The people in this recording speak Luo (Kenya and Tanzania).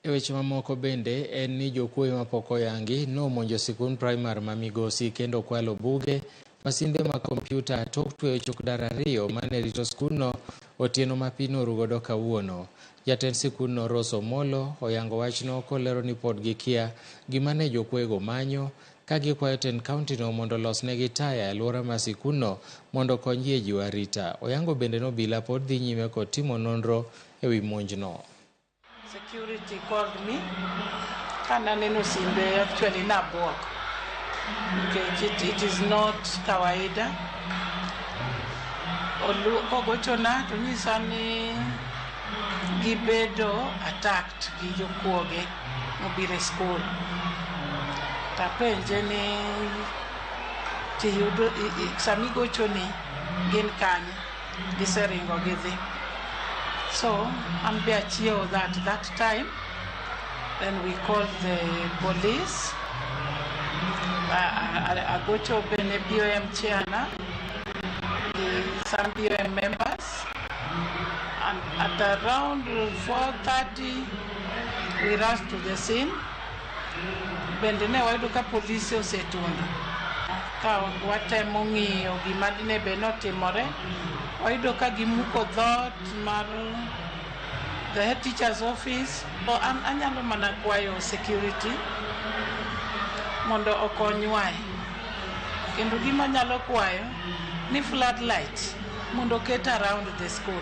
E weche mamoko bende en ni jokuoye mapok oyangi nomonjo sikund primar ma Migosi kendo kwalo buge, masinde mag kompyuta tok tweyo chokdar ariyo mane rito skundno otieno ma pi norugodo kawuono. Jatend sikundno Rose Omolo oyango wachno kolero ni pod gikia gima ne jokuoyego manyo ka gikwayo tend kauntino mondo olosnegi taya e alwora mar sikundno mondo okonygi e jiwo arita. Oyango bende ni obila pod dhi nyime kod timo nonro e wi monjno. Security called me kananeno simbe, actually nabuok nikech it is not kawaida. Kogochona to nyisa ni gibedo attacked gi jokuoge mobiro e skul. Tapenje ni tiyudo samigochoni gin kanye, giseringo gidhi. So an be achiewo that time, then we called the police. Agocho bene BOM chairna gi some BOM members, and at around 4:30 we rushed to the scene. Bende ne wayudo ka polise osetundo ka watemo ng'iyo gima dine bed notimore. Wayudo ka gimuko dhoot mar the head teacher's office. So an anyalo mana kwayo security mondo okonywae, kendo gima anyalo kwayo ni floodlight mondo oket around the school.